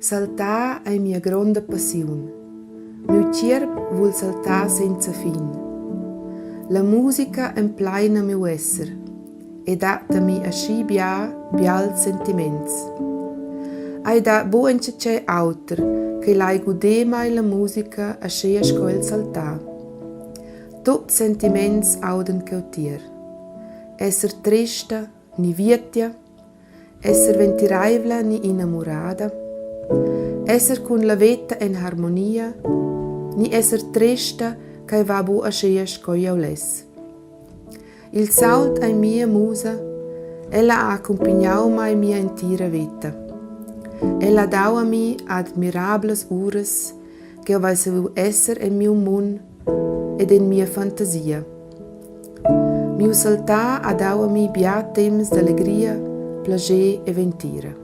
Saltar ei mia gronda passiun. Miu tgierp vul saltar senza fin. La musica empleina miu esser e dat a mi aschi bia bials sentiments. Ei dat buc enzatgei auter che lai guder mei la musica aschia sco il saltar. Tuts sentiments audan cheutier. Esser trista ni vietia, esser ventireivla ni inamurada, esser cun la veta en harmonia ni esser tresta ch'ei va buc aschia sco jeu less. Il sault ei mia musa, ella ha accumpignau mei mia entira veta. Ella ha dau a mi admirablas uras ch'jeu vai saviu esser en miu mund ed en mia fantasia. Miu saltar ha dau a mi bia temps da legria, plascher e ventira.